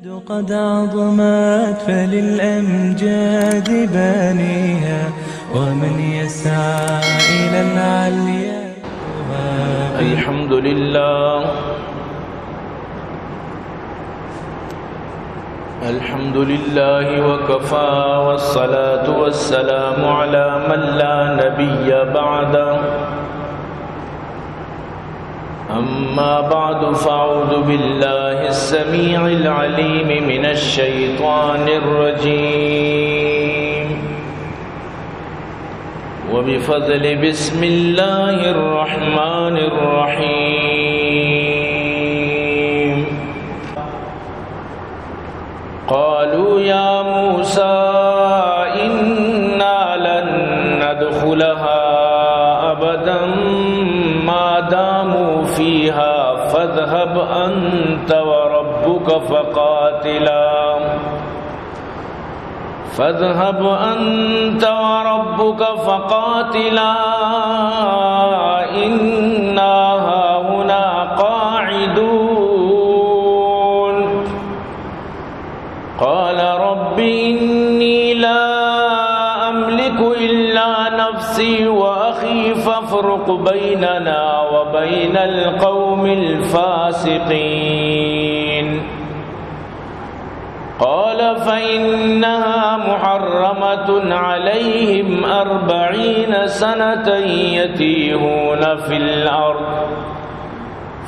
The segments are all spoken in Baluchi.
قد عظمت فللأمجاد بانيها، ومن يسعى إلى العليا. الحمد لله. الحمد لله وكفى، والصلاة والسلام على من لا نبي بعده. أما بعد، فأعوذ بالله السميع العليم من الشيطان الرجيم. وبفضل بسم الله الرحمن الرحيم. قالوا يا موسى إنا لن ندخلها أبدا ما داموا فيها فاذهب أنت وربك فقاتلا، فاذهب أنت وربك فقاتلا إنا هاهنا قاعدون. قال رب إني لا أملك إلا نفسي وأخي فافرق بيننا وبين القوم الفاسقين. قال فإنها محرمة عليهم أربعين سنة يتيهون في الأرض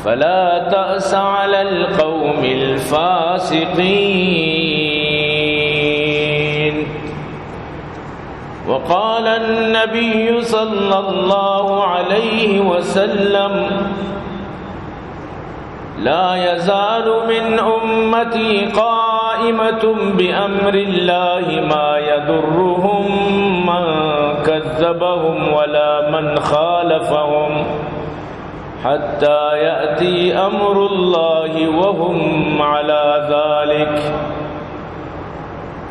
فلا تأس على القوم الفاسقين. وقال النبي صلى الله عليه وسلم: لا يزال من أمتي قائمة بأمر الله ما يضرهم من كذبهم ولا من خالفهم حتى يأتي أمر الله وهم على ذلك.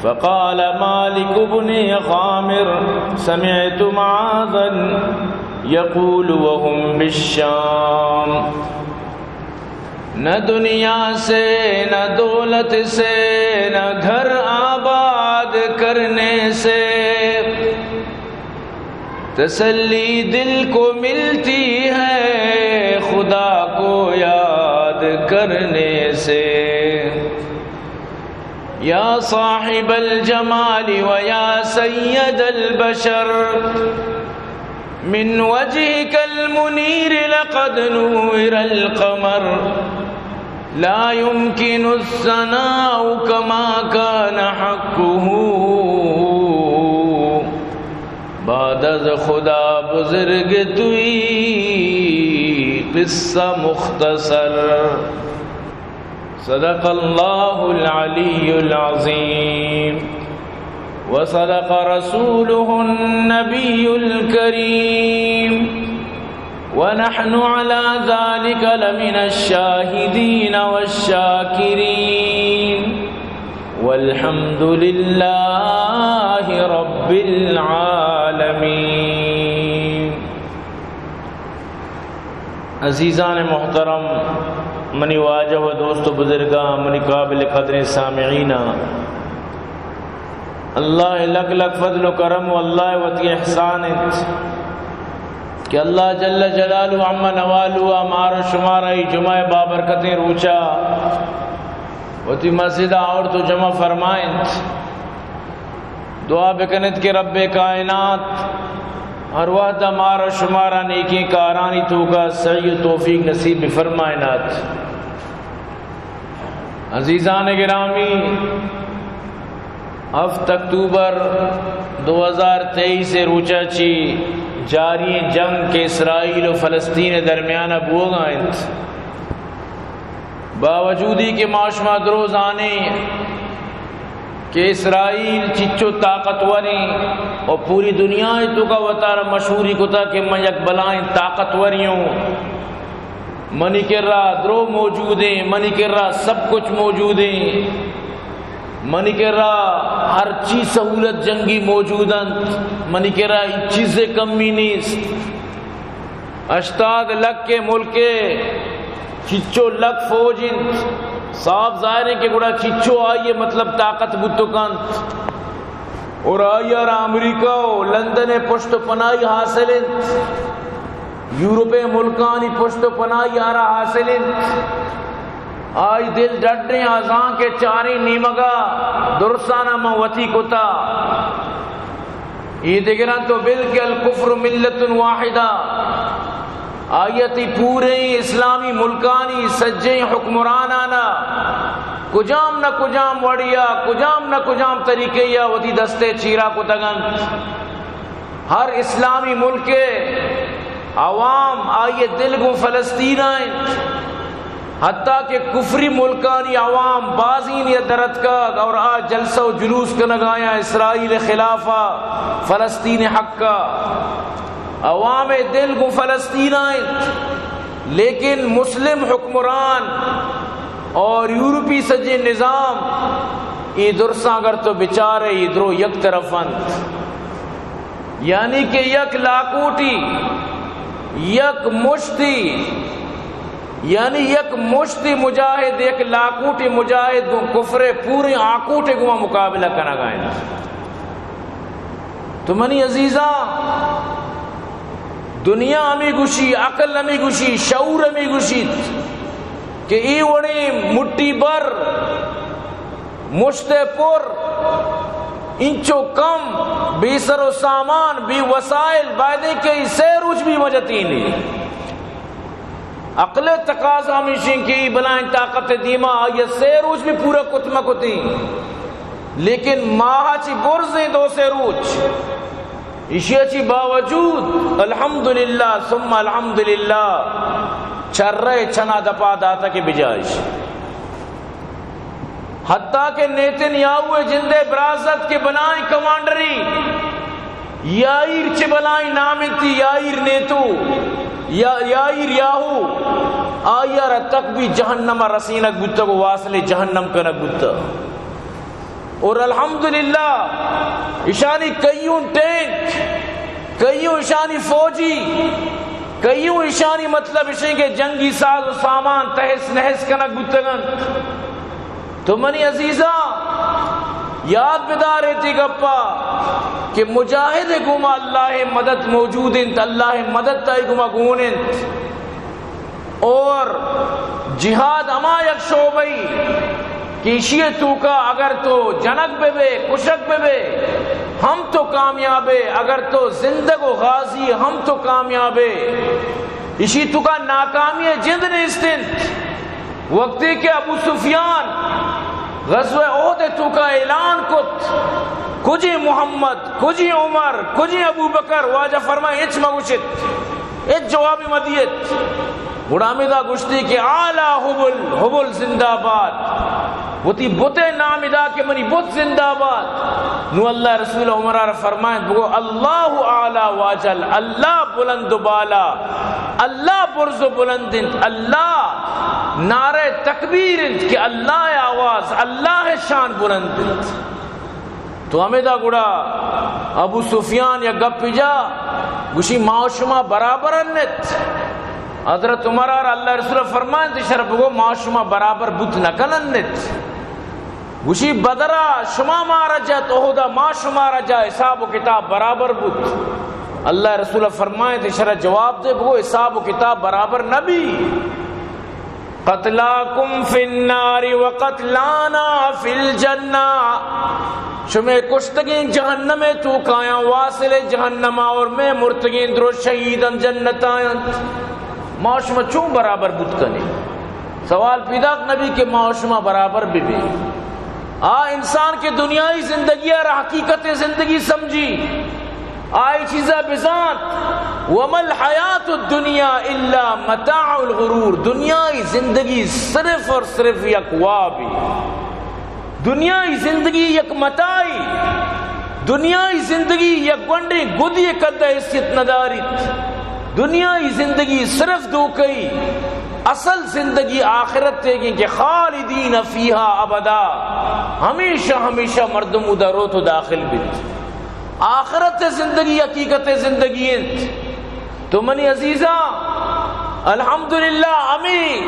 فقال مالك بن عمير: سمعت معاذا يقول وهم بالشام: نہ دنیا سے، نہ دولت سے، نہ گھر آباد کرنے سے تسلی دل کو ملتی ہے خدا کو یاد کرنے سے۔ یا صاحب الجمال و یا سید البشر، من وجهك المنير لقد نور القمر، لا يمكن الثناء كما كان حقه، بعد از خدا بزرگ توئی قصہ مختصر۔ صدق الله العلي العظيم وصدق رسوله النبي الكريم ونحن على ذلك لمن الشاهدين والشاكرين والحمد لله رب العالمين. عزیزان محترم، منی واجہ و دوست و بزرگاں، منی قابل قدریں سامعیناں، اللہ لک لک فضل و کرم و اللہ وتی احسان انت کہ اللہ جل جلالہ عم نوالہ مارا شمارا ای جمعہ بابرکتیں روچا وتی مسجد آورت و جمع فرمائنت۔ دعا بکنت کہ رب کائنات ہر وہد مارا شمارا نیکیں کارانی توکا سعی و توفیق نصیب بفرمائنات۔ عزیزان گرامی، ہفت اکتوبر دو ہزار تئیس روچا چی جاری جنگ کہ اسرائیل و فلسطین درمیان بوگا انت، باوجودی کہ ما شما درو زانیں کہ اسرائیل چچو طاقتوریں و پوری دنیا توکا وتارا مشہوری کتا کہ من یک بلائیں طاقتوری ہوں، منی کرا درو موجود ہیں، منی کرا سب کچھ موجود ہیں، منی کرا ہر چیز سہولت جنگی موجود انت، منی کرا ہچ چیز کمی نیست۔ ہشتاد لکھ ملک، چچو لکھ فوج انت، صاف ظاہر ہے کہ گڑا چچو آئی مطلب طاقت بوت کنت اور آئی را امریکہ و لندن پشت و پناہی حاصل انت، یورپ ملکانی پشت و پناہی آرا حاصل انت۔ آئی دل ڈڈیں آزاں کہ چاریں نیمگا درسانا من وتی کتا۔ اے دگراں تو بل کہ الکفر ملت واحدہ، آئی تی پوریں اسلامی ملکانی سجیں حکمرانانا کجام نہ کجام وڑیا، کجام نہ کجام طریقے یا وتی دستے چیرا کتگنت۔ ہر اسلامی ملک عوام آئی دل گوں فلسطین انت، حتیٰ کہ کفری ملکانی عوام بازین یا درتکگ اور آ جلسہ و جلوس کنگایاں اسرائیل خلافا، فلسطین حقا۔ عوام دل گوں فلسطین انت، لیکن مسلم حکمران اور یورپی سجیں نظام اے درساں اگر تو بچارے، اے درو یک طرف انت۔ یعنی کہ یک لاکوٹی، یک مشتی، یعنی یک مشتی مجاہد، یک لاکوٹی مجاہد گوں کفر پوریں آکوٹے گوں مقابلہ کنگا انت۔ تو منی عزیزاں، دنیا ہمے گوشی، عقل ہمے گوشی، شعور ہمے گوشیت کہ اے وڑیں مٹی بر، مشت پر، انچو کم، بے سر و سامان، بے وسائل، بایدیں کہ اے سے روچ بھی مجتینی۔ عقل تقاضا ہمیشیں کہ اے بلائیں طاقت دیما آئی سے روچ بھی پورا کت مہ کتیں، لیکن ماہ چی برزیں دو سے روچ، ایشی چی باوجود الحمدللہ ثم الحمدللہ چرے چنا دپا داتا کہ بجائش۔ حتیٰ کہ نیتن یاہو جندے برازت کہ بلائیں کمانڈری، یائیر چہ بلائیں نام انتی، یائیر نیتو، یا یائیر یاہو، آئی را تک بھی جہنم رسینگ بوتگ و واصل جہنم کنگ بوتگ۔ اور الحمدللہ اشانی کئیوں ٹینک، کئیوں اشانی فوجی، کئیوں اشانی مطلب اشیں کہ جنگی ساز و سامان تہس نہس کنگ بوتگ انت۔ تو منی عزیزاں، یاد بدار اے تی گپا کہ مجاہد گوما اللہ مدد موجود انت، اللہ مدد تئی گوما گون انت۔ اور جہاد ہما یک شعبہ ای کہ ایشی توکا اگر تو جنگ بہ بے، کشگ بہ بے، ہم تو کامیابے، اگر تو زندگ و غازی، ہم تو کامیابے۔ ایشی توکا ناکامی جند نیست انت۔ وقتی کہ ابو سفیان غزوہ احد توکا اعلان کت، کجی محمد، کجی عمر، کجی ابو بکر، واجہ فرمائے، ہچ مگوشت، ہچ جوابی مدیت۔ گڑا ہمیدا گوشتی کہ اعلی ہبل، ہبل زندہ باد۔ وتی بت نام ادا کہ منی بت زندہ باد۔ نو اللہ رسول عمر را فرمائیں، بگو اللہ اعلی واجل، اللہ بلند و بالا، اللہ برز و بلند انت، اللہ نعرہ تکبیر انت کہ اللہ آواز، اللہ شان بلند انت۔ تو ہمیدا گڑا ابو سفیان یا گپ جا، گوشی، ما و شما برابر انت۔ حضرت عمر را اللہ رسول فرمائیں، تی شر بگو، ما و شما برابر بوت نہ کنن انت۔ گوشی، بدرا شما مارا جت، احدا ما شما را جا، حساب و کتاب برابر بوت۔ اللہ رسول فرمائیں، تی شر جواب دے، بگو، حساب و کتاب برابر نبی۔ قتلاکم فی النار و قتلانا فی الجنہ۔ شمے کشتگیں جہنم توکایاں، واصل جہنم، اور میں مرتگیں درو شہیداں جنت آیاں۔ ما شما چون برابر بوت کنیں؟ سوال پیداک نبی کہ ما شما برابر بہ بیں۔ آ انسان کہ دنیای زندگی را حقیقت زندگی سمجھی، آئی چیزا بزانت، وما الحیات الدنیا الا متاع الغرور، دنیای زندگی صرف اور صرف یک وابی، دنیای زندگی یک متاعی، دنیای زندگی یک گونڈیں گدی قد حیثیت نداریت، دنیای زندگی صرف دھوکئی، اصل زندگی آخرت تیگیں کہ خالدین فیہا ابدا، ہمیشہ ہمیشہ مردم ادا روت و داخل بیت۔ آخرت زندگی حقیقت زندگی انت۔ تو منی عزیزاں، الحمدللہ ہمے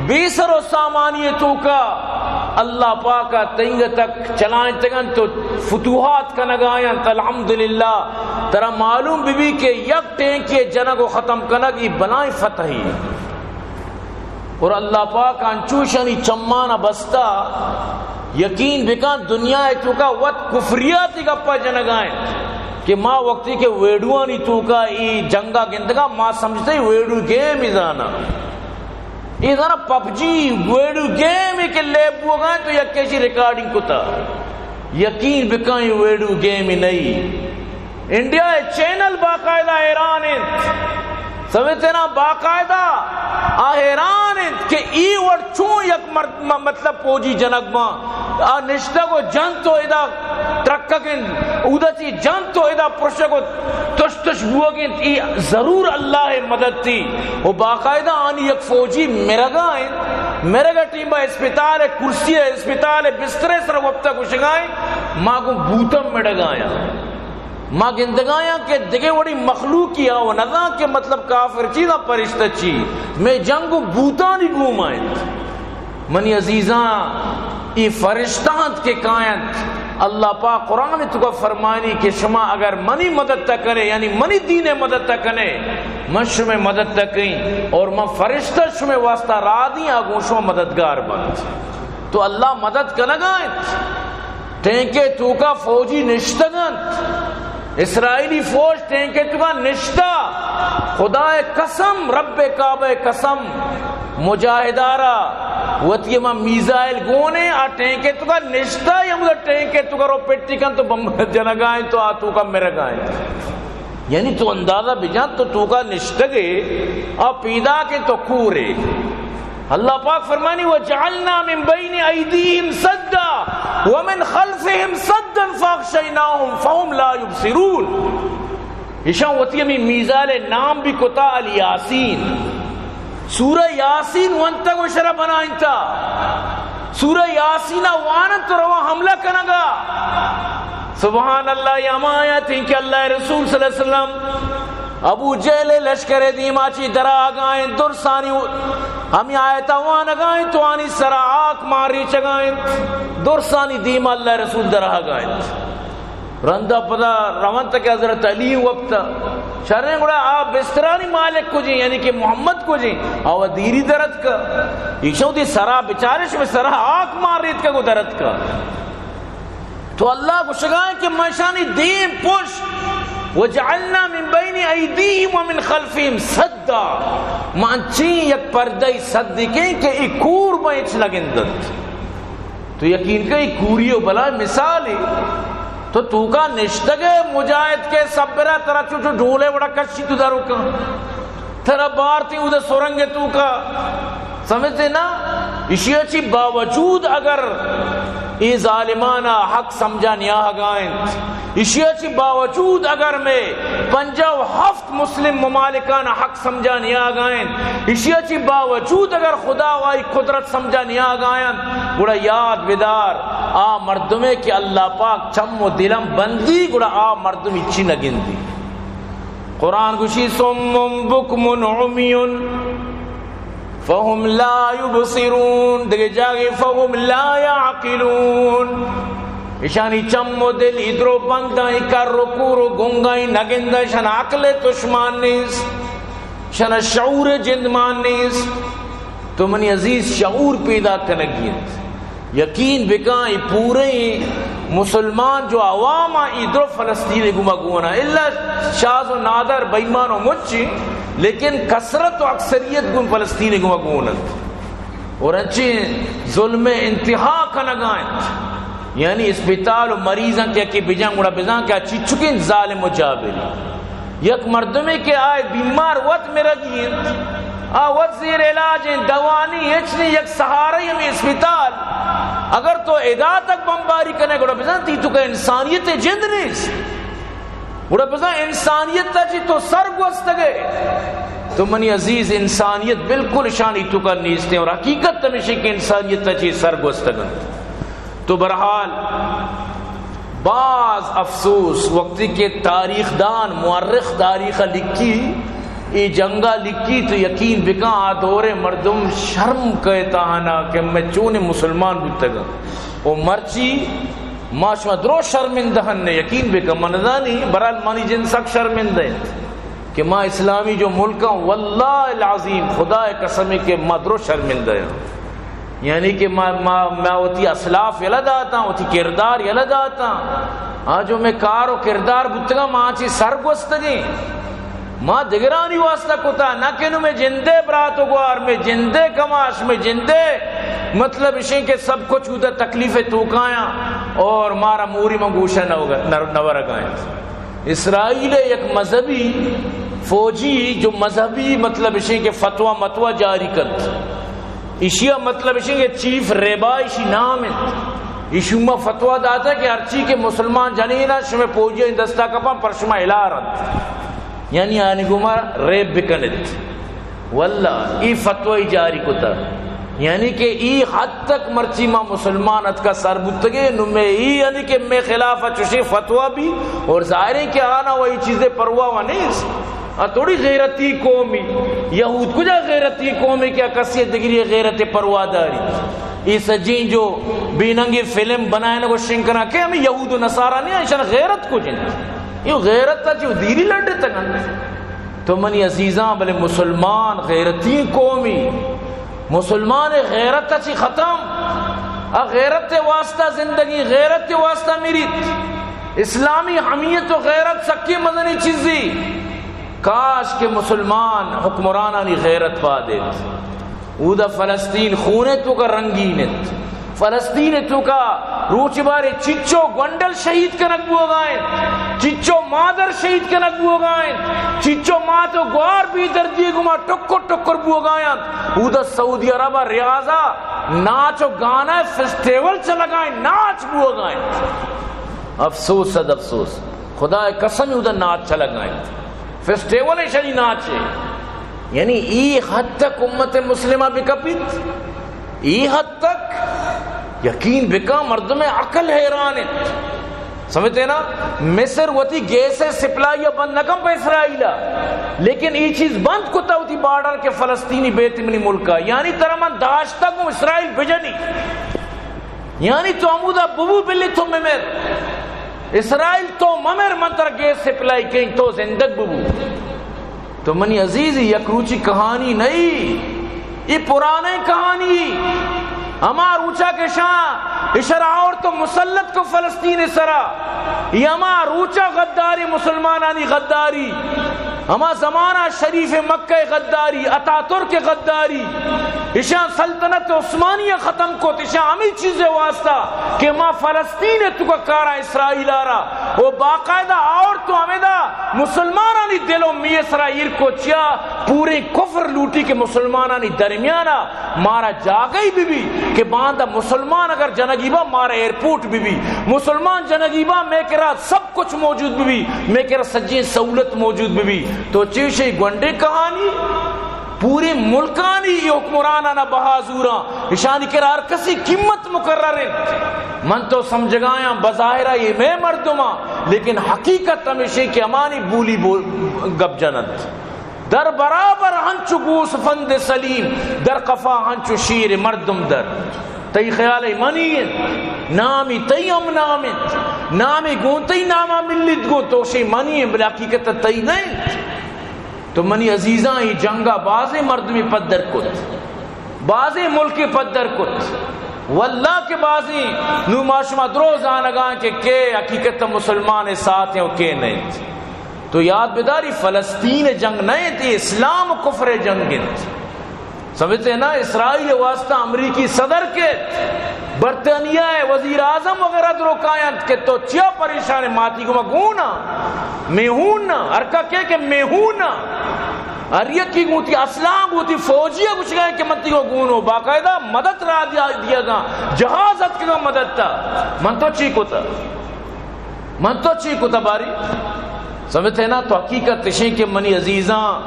بے سر و سامانی توکا اللہ پاکا تنگ تک چلائیں تگن تو فتوحات کنگایاں۔ الحمدللہ، ترا معلوم بی بی کہ یک ٹینکی جنگ و ختم کنگ ای بلائیں فتحی۔ اور اللہ پاک انچوشانی چمانا بستا، یقین بکن دنیا توکا وت کفریاتی گپا جنگائیں کہ ما وقتی کہ ویڈیوانی توکا ای جنگا گندگا ما سمجھتے ویڈیو گیم ای زانا۔ اے زانا پب جی ویڈیو گیم ای کہ لیب بوگا تو یک کسی ریکارڈنگ کتا۔ یقین بکن اے ویڈیو گیم ای نہیں۔ انڈیا ء چینل باقاعدہ حیران انت۔ سمجھتے نا، باقاعدہ آ حیران انت کہ ای وڑ چون یک مرد، م-، مطلب فوجی جنگ ما آ نشتگ و جنت و ادا ترکگ انت، اودا چی جنت و ادا پرشگ و تش تش بوگ انت، ای ضرور اللہ ء مدد تھی۔ و باقاعدہ آنی یک فوجی مرگا انت، مرگ ء ٹیم با اسپتال ء کرسی ء اسپتال ء بسترے سر وپتا گوشگا انت، ما گوں بوتم مڑگایاں۔ ما گندگایاں کہ دگہ وڑی مخلوقی آ و نزان کہ مطلب کافر چیزاں پرشتہ چی، میں جنگ و بوتانی گوما انت۔ منی عزیزاں، اے فرشتہ انت کہ کاینت۔ اللہ پاک قرآن توکا فرمانی کہ شما اگر منی مدد تکنے، یعنی منی دین مدد تکنے، من شمے مدد تکیں اور من فرشتہ شمے واسطہ را دیں، آ گوں شما مددگار بنت۔ تو اللہ مدد کنگا انت۔ ٹینکے توکا فوجی نشتگ انت۔ اسرائیلی فوج ٹینکے توکا نشتہ۔ خدائے قسم، رب کعبہ قسم، مجاہدارا وتی ہما میزائل گونے، آ ٹینکے توکا نشتہ، یا مدد ٹینکے توکا رو پٹی کن تو بم جنگائیں تو آ توکا مرگائیں۔ یعنی تو اندازہ بجان تو توکا نشتگے، آ پیدا کے تو کورے۔ اللہ پاک فرمانی، وجعلنا من بین ایدیہم سدا ومن خلفہم سدا فاغشیناہم فہم لا یبصرون۔ ایشاں وتی ہمیں میزال نام بھی کتا الیاسین۔ سورہ یاسین ونتگ و شرا بنائنتا۔ سورہ یاسین وانن تو روا حملہ کنگا۔ سبحان اللہ، یہ ہما آیت ہیں کہ اللہ رسول صلی اللہ علیہ وسلم ابو جہل لشکر دیما چی درا گائیں درسانی ہمیں آیت وانگائیں تو آنی سرا آک ماری چگائیں درسانی دیما اللہ رسول درا گائیں۔ رندا پدا رونت کہ حضرت علی وپتا شریں گڑا آ بسترانی مالک کجیں، یعنی کہ محمد کجیں، آ و دیری درت کا۔ ایشو دی سرا بچارش میں سرا آک مار ریت کا گو درت کا۔ تو اللہ گشگائیں کہ مشانی دیم پش، وجعلنا من بین ایدیہم ومن خلفہم سدا، ما انچیں یک پردہ سد کیں کہ ای کور میں اچ نگندت۔ تو یقین کن ای کوری و بلا مثال ہے۔ تو توکا نشتگ مجاہد کے صبرا ترا چو چو ڈولے وڑا کشی تو دارو کن۔ ترا بارتی اود سرنگ توکا۔ سمجھتے نا؟ اشیا چی باوجود اگر ای ظالمانا حق سمجھا نیاہگائیں، اشیا چی باوجود اگر میں پنجاہ و ہفت مسلم ممالکان حق سمجھا نیاگائیں، اشیا چی باوجود اگر خدا و آئی قدرت سمجھا نیاگائیں، گڑا یاد بدار، آ مردمے کہ اللہ پاک چم و دلم بندی، گڑا آ مردم ہچی نگندی۔ قرآن گوشی، صم بکم عمی فهم لا يبصرون، دگہ جاگے فهم لا يعقلون۔ اشانی چم و دل ادرو بنداں، کر و کور و گنگاں، نگندہ، اشان عقل تشمان نیست، اشان شعور جندمان نیست۔ تو منی عزیز، شعور پیدا کنگی انت۔ یقین بکن، ای پورے مسلمان جو عوام ای درو فلسطین گما گونا، الا شاز و نادر بےمان و مچی، لیکن کثرت و اکثریت گون فلسطین گما گون انت۔ اور انچیں ظلم انتہا کنگا انت۔ یعنی اسپتال و مریضاں کہ، کہ بجان گڑا بزان کہ چچکیں ظالم و جابری۔ یک مردمے کہ آئے بیمار وت مرگی انت، آ وت زیر علاج انت، دوانی ہچ نہیں، یک سہارے ہمیں اسپتال۔ اگر تو ادا تک بمباری کنے، گڑا بزن تی تو کہ انسانیت جند نیست۔ گڑا بزن انسانیت تا چی تو سر گوستگے۔ تو منی عزیز، انسانیت بالکل شانی تو کا نیست ہے، اور حقیقت ہمیشہ کہ انسانیت تا چی سر گوستگن۔ تو بہرحال، باز افسوس، وقتی کہ تاریخ دان، مورخ تاریخ لکھی، اے جنگا لکی تو یقین بکن، آ دورے مردم شرم کئیت آہانا کہ مئے چونیں مسلمان بوتگاں۔ و مرچی ما شما درو شرمندہ ہن، یقین بکن، من زانی، برحال منی جند سک شرمندہ انت کہ ما اسلامی جو ملکاں، واللہ العظیم، خدا قسم کہ ما درو شرمندہ ہاں۔ یعنی کہ ما، ما، ما وتی اسلاف یلہ داتاں، وتی کردار یلہ داتاں۔ آ جو مئے کار و کردار بوتگاں، ما چی سر گوستگیں۔ ما دگرانی واسطہ کتا، نہ کہ نوں مئے جندے برات و گوار، مئے جندے کماش، مئے جندے، مطلب اشیں کہ سب کچھ اودا تکلیف توکایاں اور مارا موری من گوشہ نہ، نہ، نہ ورگائیں۔ اسرائیل یک مذہبی فوجی جو مذہبی مطلب اشیں کہ فتویٰ متویٰ جاری کنت۔ ایشی ء مطلب اش انت کہ چیف ریبا ایشی نام انت۔ ایشی ما فتویٰ داتا کہ ہرچی کہ مسلمان جنین ء شمئے پوجی ء دستا کپاں پر شما ہلار انت۔ یعنی آنی گوما ریپ بکنت۔ واللہ ای فتوی جاری کتا۔ یعنی کہ ای حد تک مرچی ما مسلمان اتکا سر بوتگے، نو مئے ای یعنی کہ مئے خلاف چوشیں فتوی بھی، اور ظاہر ہے کہ آنا وہی چیزیں پرواہ و نیست۔ آ تھوڑی غیرتی قومی، یہود کجا غیرتی قومی کہ کسی دگری غیرت پرواہ داری؟ ای سجین جو بیننگی فلم بنائے نگو شنکنا کہ ہمیں یہود و نصارا نہیں، ایشان غیرت کجا انت؟ یہ غیرت تا جو دیری لڈ تگن۔ تو منی عزیزاں، بلے مسلمان غیرتی قومی، مسلمان غیرت چی ختم، آ غیرت واسطہ زندگی، غیرت واسطہ میریت۔ اسلامی حمیت و غیرت سکی مزنی چیزی۔ کاش کہ مسلمان حکمرانانی غیرت پادیت۔ اودا فلسطین خونے توکا رنگین انت۔ فلسطین توکا روچ بارے چچو گونڈل شہید کنگ بوگا انت، چچو مادر شہید کنگ بوگا انت، چچو مات و گوار بے دردی گما ٹکر ٹکر بوگا انت۔ اودا سعودی عرب ریاضا ناچ و گانا فیسٹیول چلگا انت، ناچ بوگا انت۔ افسوس، صد افسوس۔ خدا قسم اودا ناچ چلگا انت۔ فیسٹیول ہے شری ناچے۔ یعنی ای حد تک امت مسلمہ بکپیت، ای حد تک یقین بکا مردم عقل حیران انت۔ سمجھتے نا؟ مصر وتی گیس سپلائی بند نہ کن پہ اسرائیل، لیکن ای چیز بند کتا وتی بارڈر کے فلسطینی بیت منی ملکا، یعنی ترا من داشتگ ہوں اسرائیل بجنی۔ یعنی تو ہمودا ببو بلے تو ممر۔ اسرائیل تو ممر، من ترا گیس سپلائی کہیں تو زندگ ببو۔ تو منی عزیز یک روچی کہانی نہیں، یہ پرانے کہانی۔ ہما روچا کہ شاہ اشرا اور تو مسلط کو فلسطین سرا، یہ ہما روچا غداری مسلمانانی غداری۔ ہما زمانہ شریف مکہ غداری، اتاترک غداری، اشاں سلطنت عثمانیہ ختم کت، اشاں ہمیں چیزے واسطہ کہ ما فلسطین توکا کارا اسرائیل آرا، و باقاعدہ آور تو ہمیدا مسلمانانی دل و میے سرا ایر کو چیا پورے کفر لوٹی کہ مسلمانانی درمیانا مارا جاگہی بی بی کہ باندا مسلمان اگر جنگی با مارا ایئرپورٹ بی بی، مسلمان جنگی با میں کرا سب کچھ موجود بہ بی، میں کرا سجیں سہولت موجود بہ بی۔ تو چیشے گونڈے کہانی، پورے ملکانی یہ حکمرانانا بہا زوراں، اشانی کرا ہر کسی قیمت مقرر انت۔ من تو سمجھگایاں بظاہرا یہ میں مردماں، لیکن حقیقت ہمیشہ کہ ہمانی بولی بول، گپ جننت۔ در برابر ہنچو گوسفند سلیم، در قفا ہنچو شیر مردم در۔ تئی خیال ء منی انت، نامی تئی ہم نام انت، نامی گوں تئی ناما ملیت گوں تو شے منی انت، بلے حقیقت تئی نہ انت۔ تو منی عزیزاں، اے جنگا بازیں مردمے پدر کت، بازیں ملکے پدر کت، واللہ کہ بازیں۔ نوں ما شما درو زانگاں کہ کے حقیقت مسلمان ساتھ ہیں و کے نہ انت۔ تو یاد بداری، فلسطین جنگ نہ انت، اے اسلام و کفر جنگ انت۔ سمجھتے ہیں نا؟ اسرائیل واسطہ امریکی صدر کے، برطانیہ وزیر اعظم وغیرہ درو کاینت کہ تو چیا پریشان ہے؟ ماتی گما گونا، میہون نا، ہر کا کہ کہ میہون نا۔ ہر یکی گوتی اسلام گوتی فوجی گوشگا کہ من تی گونو، باقاعدہ مدد را دیا، دیا گا، جہاز اتکگا مدد تا۔ من تو چی کتا؟ من تو چی کتا باری؟ سمجھتے نا؟ تو حقیقت اشیں کہ منی عزیزاں،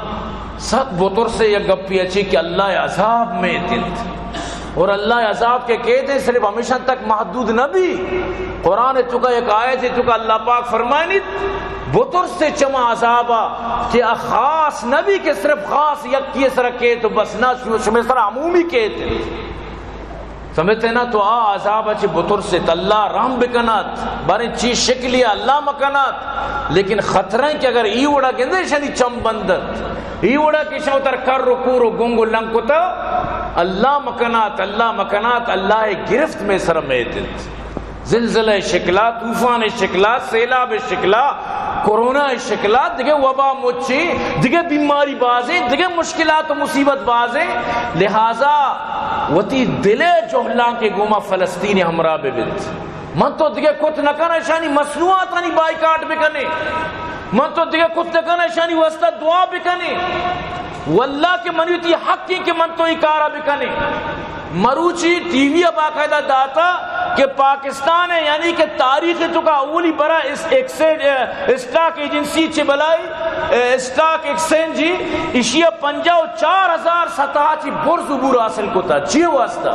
سک بترسے یک گپی اچی کہ اللہ عذاب میں انت۔ اور اللہ عذاب کہ کیت صرف ہمیشان تک محدود نہ بی۔ قرآن توکا یک آیت توکا اللہ پاک فرمائنیت، بترس چما عذابا کہ آ خاص نہ بی کہ صرف خاص یکی سر کیت و بس، نہ، شو-، شمے سر عمومی کیت۔ سمجھتے نا؟ تو آ عذاب چہ بترسیت، اللہ رحم بکنات، باریں چی شکلی اللہ مکنات۔ لیکن خطرہ کہ اگر ای وڑا گندے شنی چم بندت، ای وڑا کہ شو تر کر و کور و گنگ و لنگ کتا، اللہ مکنات، اللہ مکنات، اللہ گرفت میں سر میتت۔ زلزلہ شکلا، طوفان شکلا، سیلاب شکلا، کرونا شکلا، دگہ وبا مچی، دگہ بیماری بازیں، دگہ مشکلات و مصیبت بازیں۔ لہذا وتی دل جہلان کے گوما فلسطین ہمراہ ببیت۔ من تو دگہ کت نکن اشانی مصنوعاتانی بائیکاٹ بکنے۔ من تو دگہ کت نکن اشانی واسطہ دعا بکنے۔ واللہ کہ منی وتی حق ایں کہ من تو ای کارا بکنے۔ مروچی ٹی وی ء باقاعدہ داتا کہ پاکستان ء یعنی کہ تاریخ توکا اولی برا اس ایکسچینج، اسٹاک ایجنسی چہ بلائی، اسٹاک ایکسچینج، ایشی ء پنجاہ و چار ہزار سطح چی برز عبور حاصل کتا۔ چی واسطہ؟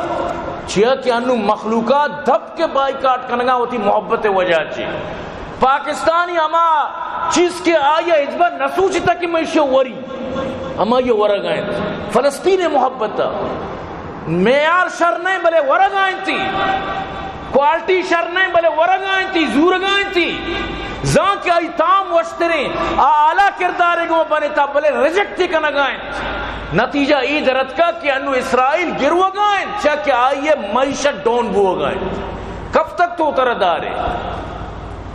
چیا کہ انو مخلوقات دھپ کے بائیکاٹ کنگا وتی محبت وجہ چی۔ پاکستانی ہما چیز کہ آئی ہچبر نہ سوچتا کہ من ایشی وری، ہما یہ ورگا انت۔ فلسطین محبت، معیار شر نہیں بلے ورگا انتی، کوالٹی شر نہیں بلے ورگا انتی، زورگا انتی۔ زان کہ آئی تام وشتریں، آ اعلیٰ کردارے گو بنتا بلے ریجیکٹ کنگا انت۔ نتیجہ ای درتکا کہ انو اسرائیل گروگا انت، چا کہ آئی معیشت ڈون بوگا انت۔ کب تک تو تر دارے؟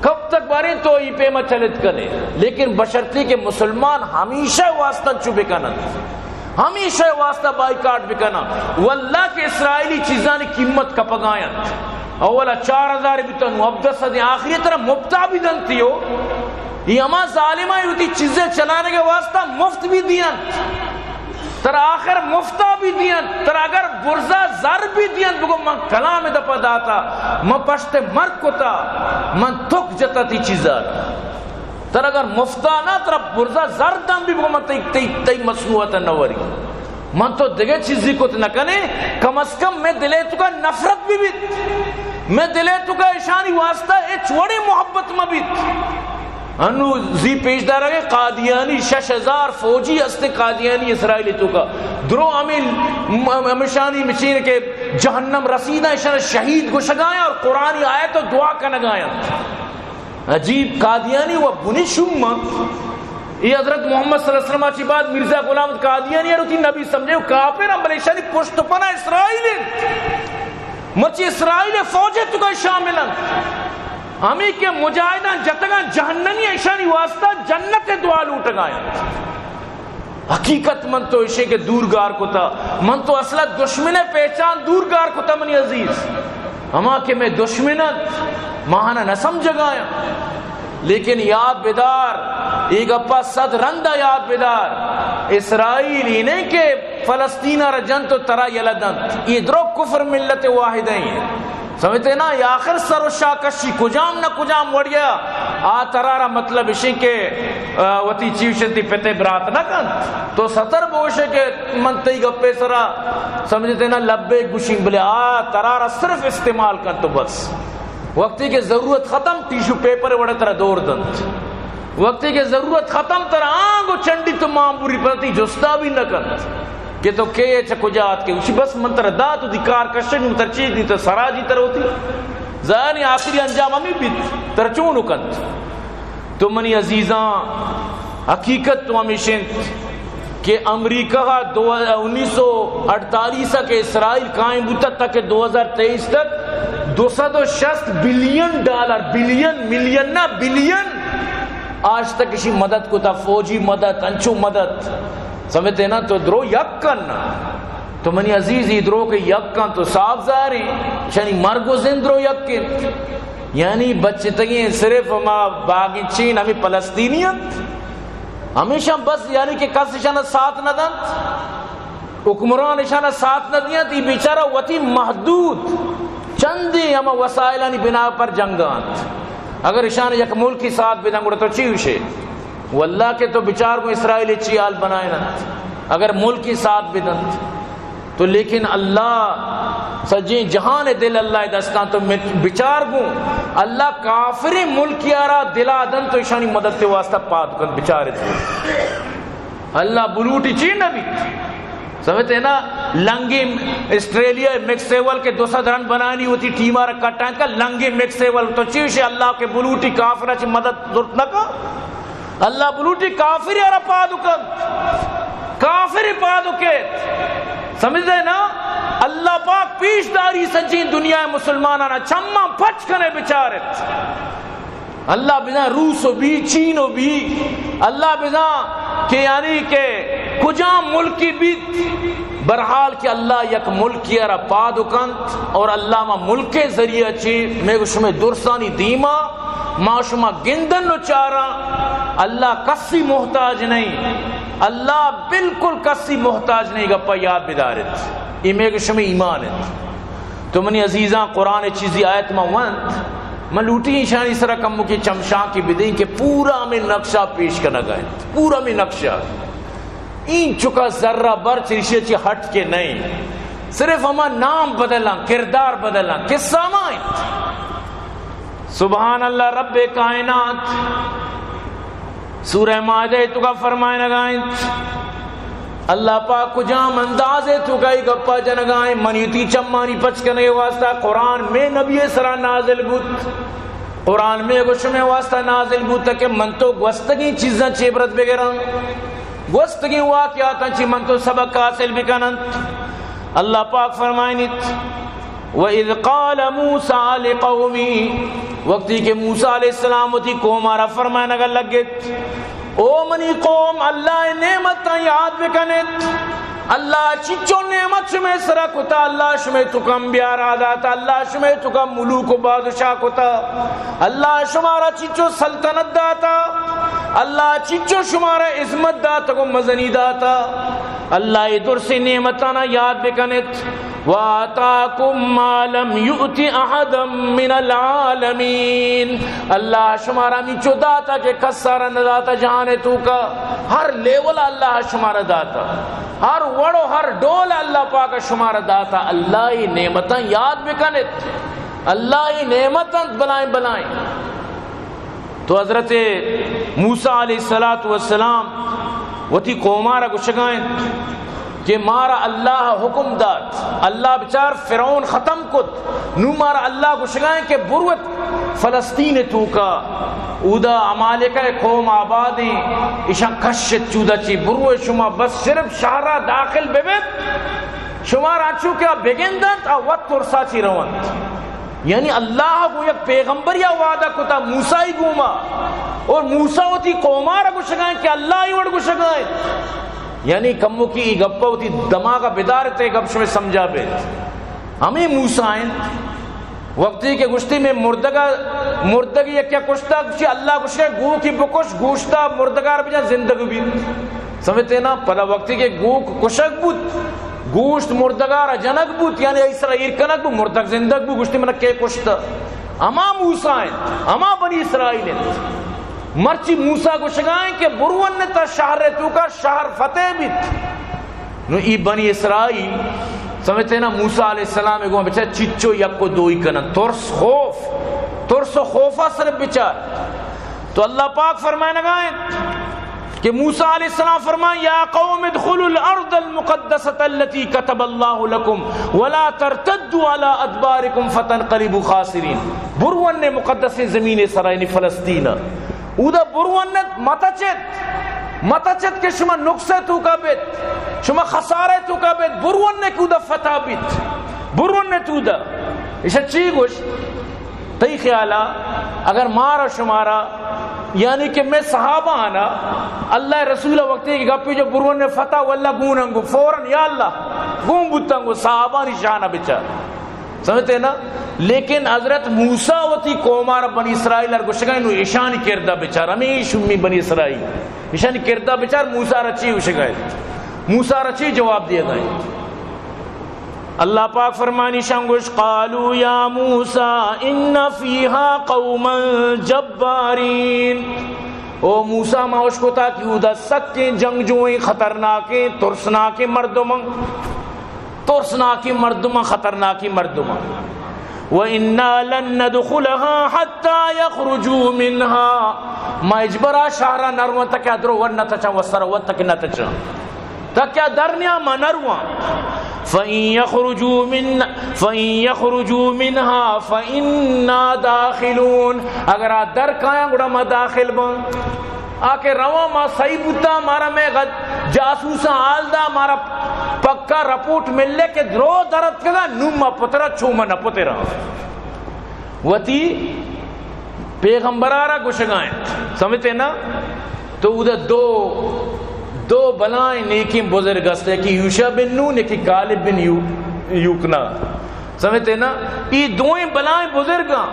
کب تک باریں تو ای پیما چلت کنے؟ لیکن بشرطی کہ مسلمان ہمیشہ واسطہ چو بکنن، ہمیشہ واسطہ بائیکاٹ بکنن۔ واللہ کہ اسرائیلی چیزانی قیمت کپگاینت۔ اولا چار ہزار بیتن، نو ہبدہ سد، آخری طرح مفتا بھی دنتی ہو۔ یہ ہما ظالمہ ہوتی چیزیں چلانے کے واسطہ مفت بھی دینت۔ ترا آخر مفتا بھی دینت، ترا اگر برزا زر بھی دینت، بگو من کلام دپا داتا، من پشت مرگ کتا، من تک جتا تی چیزا۔ ترا اگر مفتا نہ، ترا برزا زر دم بھی، بگو من تئی، تئی، تئی مصنوعات نہ وری۔ من تو دگہ چیزی کت نہ کنے، کم از کم میں دلے توکا نفرت بھی بیت، میں دلے توکا اشانی واسطہ اچ وڑے محبت مہ بیت۔ انو زی پیش دارگ ء قادیانی شش ہزار فوجی است قادیانی اسرائیل توکا۔ درو ہمیں م-، ہمشانی مچین کہ جہنم رسیدہ اشان شہید گشگایا اور قرآنی آیت و دعا کنگایا۔ عجیب، قادیانی و بنی شوم۔ یہ حضرت محمد صلی اللہ علیہ وسلم چی بعد مرزا غلام قادیانی اور تی نبی سمجھے کافر ہم بلے اشانی پشت پنا اسرائیل انت۔ مرچی اسرائیل فوج توکا شامل انت۔ ہمیں کہ مجاہدان جتگان جہنمی ایشانی واسطہ جنت دعا لوٹگا انت۔ حقیقت من تو اشے کہ دور گار کتا، من تو اصلا دشمن پہچان دور گار کتا منی عزیز۔ ہما کہ میں دشمن انت، ماہانا نہ سمجھگایا۔ لیکن یاد بدار، اے گپا صد رندا یاد بدار، اسرائیل ہی نہیں کہ فلسطین ء را جنت و ترا یلہ دنت۔ اے درو کفر ملت واحد ہیں۔ سمجھتے نا؟ یا آخر سر و شاہ کشی کجام نہ کجام وڑیا آ ترا را مطلب اشیں کہ، آ، وتی چیوشن تی پتے برات نہ کنت۔ تو ستر بوشے کہ من تئی گپے سرا سمجھتے نا لبے گشیں بلے آ ترا را صرف استعمال کنت و بس۔ وقتی کہ ضرورت ختم، ٹیشو پیپر وڑے ترا دور دنت۔ وقتی کہ ضرورت ختم، ترا آنگو چنڈی تو مامبوری پتی جستا بھی نہ کنت کہ تو کے چہ کجا آت کے۔ اسی بس من ترا دات و دی کار کشن، تر چیز دی تو سراجی تر ہوتی۔ ظاہر ہے آخری انجام ہمیں بیت، تر چون کنت۔ تو منی عزیزاں، حقیقت تو ہمیش انت کہ امریکہ ء دو، انیس سو اڑتالیس ء کہ اسرائیل قائم بوتا تک دو ہزار تئیس تک دو سد و شست بلین ڈالر، بلین، ملین نہ، بلین، آج تک اشی مدد کتا، فوجی مدد، انچو مدد۔ سمجھتے نا؟ تو درو یک کن نا۔ تو منی عزیز، ای درو کہ یک کن تو صاف ظاہر ہیں، شانی مرگ و زند درو یک انت۔ یعنی بچتگیں صرف ہما باغچین ہمیں فلسطینی انت۔ ہمیشہ بس یعنی کہ کس اشان ساتھ نہ دنت، حکمران اشان ساتھ نہ دینت، ای بیچارہ وتی محدود چندی ہما وسائلانی بنا پر جنگ انت۔ اگر اشان یک ملکی ساتھ بدن گڑا تو چی ہوشے؟ واللہ کہ تو بچار کو اسرائیل چی حال بنائے انت۔ اگر ملکی ساتھ بدنت تو لیکن اللہ سجیں جہان ءِ دل اللہ ءِ دستاں، تو مت-، بچار گوں، اللہ کافریں ملکی ءَ را دلا دنت تو ایشانی مدد ءِ واسطہ پاد کنت، بچار ات۔ اللہ بلوٹی چی نہ بیت؟ سمجھتے نا؟ لنگی آسٹریلیا ءِ میکسویل کہ دو سد رن بنانی وتی ٹیم ءَ را کٹائینت کا، لنگی میکسویل، تو چی شے اللہ کہ بلوٹی کافر ءَ چی مدد ضرورت نہ کا؟ اللہ بلوٹی کافر ءَ را پاد کنت، کافر پاد کیت۔ سمجھتے نا؟ اللہ پاک پیش داری سجیں دنیا ءِ مسلماناں، چماں پچ کنے بچارت۔ اللہ بزاں روس و بی، چین و بی، اللہ بزاں کہ یعنی کہ کجام ملکی بیت، برحال کہ اللہ یک ملکی ءَ را پاد کنت اور اللہ ما ملک ءِ ذریعہ چی میں شمے درسانی دیما ما شما گندن و چاراں۔ اللہ کسی محتاج نہیں، اللہ بالکل کسی محتاج نہیں، گپا یاد بدارت، اے میں شمے ایمان انت۔ تو منی عزیزاں، قرآن ءِ چیزی آیت ما ونت، من لوٹی ایشانی سرا کموکی چمشانکی بدیں کہ پورا ہمیں نقشہ پیش کنگا انت، پورا ہمیں نقشہ۔ این چکا ذرہ بر چریشی چی ہٹ کے نہیں، صرف ہما نام بدلاں، کردار بدلاں، قصہ ہما انت۔ سبحان اللہ رب کائنات۔ سورہ مائدہ ءِ توکا فرمائنگا انت، اللہ پاک کجام اندازے توکا اے گپا جنگا انت، منی تی چمانی پچ کنگے واسطہ قرآن میں نبی ءِ سرا نازل بوت، قرآن میں گوشمے واسطہ نازل بوت کہ من تو گوستگیں چیزاں چی عبرت بگراں، گوستگیں واقعاتاں چی من تو سبق حاصل بکننت۔ اللہ پاک فرمائنیت، وَإِذْ قَالَ مُوسَىٰ لِقَوْمِهِ، وقتی کہ موسیٰ علیہ السلام وتی قوم ءَ را فرمائنگا لگت، او منی قوم، اللہ ءِ نعمتاں یاد بکنت۔ اللہ چچو نعمت شمے سرا کتا، اللہ شمے توکا انبیاء را داتا، اللہ شمے توکا ملوک و بادشاہ کتا، اللہ شمارا چچو سلطنت داتا، اللہ چچو شمارا عظمت داتا و مزنی داتا۔ اللہ اے درسیں نعمتانا یاد بکنت۔ وَآتَاكُم مَّا لَمْ يُؤْتِ أَحَدًا مِّنَ الْعَالَمِينَ۔ اللہ شمارا ہمینچو داتا کہ کس ءَ را نہ داتا جہان ءِ توکا۔ ہر لیول ءَ اللہ شمارا داتا، ہر وڑ و ہر ڈول ءَ اللہ پاک شمارا داتا۔ اللہ اے نعمتاں یاد بکنت، اللہ اے نعمت انت بلائیں بلائیں۔ تو حضرت موسیٰ علیہ الصلوۃ والسلام وتی قوم ءَ را گوشگا انت کہ مارا اللہ حکم دات، اللہ بچار فرعون ختم کت، نوں مارا اللہ گوشگا انت کہ بروت فلسطین ءِ توکا، اودا عمالقہ ءِ قوم آبادیں، ایشاں کشت چودا چی، بروت شما بس صرف شہر ءَ داخل ببت، شمارا انچو کہ آ بگندنت، آ وت ترسا چی رونت۔ یعنی اللہ گوں یک پیغمبریا وعدہ کتا موسیٰ ءِ گوما، اور موسیٰ وتی قوم ءَ را گوشگا انت کہ اللہ ءِ وڑ گوشگا انت۔ یعنی کموکی اے گپا وتی دماغا بدارت، اے گپ شمے سمجھا بیت۔ ہمے موسیٰ انت، وقتی کہ گوشتی میں مردگا، مردگ یکیا کشتا، گوشتی اللہ گوشگا انت گوکی بکش، گوشتا مردگار بجا زندگ بیت۔ سمجھتے نا؟ پدا وقتی کہ گوک کشگ بوت، گوشت مردگار جنگ بوت، یعنی ایسرا ایر کنگ بوت، مردگ زندگ بوت، گوشتی من کے کشتا؟ ہما موسیٰ انت، ہما بنی اسرائیل انت۔ مرچی موسیٰ گوشگا انت کہ برون تا شہر توکا، شہر فتح بیت۔ نو ای بنی اسرائیل، سمجھتے نا، موسیٰ علیہ السلام گوں بچار چچو یک و دوئی کنن، ترس، خوف، ترس و خوفا صرف بچار۔ تو اللہ پاک فرمائنگا انت کہ موسیٰ علیہ السلام فرمائے، یا قوم ادخلوا الارض المقدسة التي كتب الله لكم ولا ترتدوا على ادباركم فتنقلبوا خاسرين۔ برون مقدس زمین سرا، یعنی فلسطین۔ اودا برونت، متچت، متچت کہ شما نقصے توکا بیت، شما خسارے توکا بیت، برون کہ اودا فتح بیت، برونت اودا۔ ایشا چی گوش؟ تئی خیالا اگر مارا شمارا، یعنی کہ میں صحابہ آنا، اللہ رسول وقتی کہ گپی جو برون فتح واللہ گونن گو فوراً، یا اللہ، گون بوتن گو، صحابانی شان بچار۔ سمجھتے نا؟ لیکن حضرت موسیٰ وتی قومار بنی اسرائیل ار گوشگا انت، نو ایشانی کردہ بچار، ہمیں شمی بنی اسرائیل، ایشانی کردہ بچار، موسیٰ را چی گوشگا انت؟ موسیٰ را چی جواب دیگا انت؟ اللہ پاک فرمانی شان گوش، قالوا یا موسیٰ ان فیہا قوما جبارین۔ او موسیٰ، ما اشکتا کہ اودا سکیں جنگجوئیں، خطرناکیں، ترسناکیں مردماں۔ ترسناکیں مردماں، خطرناکیں مردماں۔ وَإِنَّا لَن نَّدْخُلَهَا حَتَّىٰ يَخْرُجُوا مِنْهَا۔ ما ہچبرا شہرا نہ رواں تاکہ ادرو ور نہ تچاں، و سر وت تک نہ تچاں۔ تاکہ در نیاں ما نہ رواں۔ فَإِن يَخْرُجُوا مِنْ، فَإِن يَخْرُجُوا مِنْهَا فَإِنَّا دَاخِلُونَ۔ اگر آ در کایاں گڑا ما داخل باں۔ آ کہ رواں ما صحیح بوتاں، مارا مئے غد-، جاسوساں حال دا، مارا پکا رپورٹ ملے کہ درو در اتکگا، نوں ما پترا چو ما نہ پتراں۔ وتی پیغمبرارا گوشگا انت۔ سمجھتے نا؟ تو اودا دو، دو بلائیں نیکیں بزرگ است، یکی یوشع بن نون، یکی کالب بن یو-، یوکنا۔ سمجھتے نا؟ ای دوئیں بلائیں بزرگاں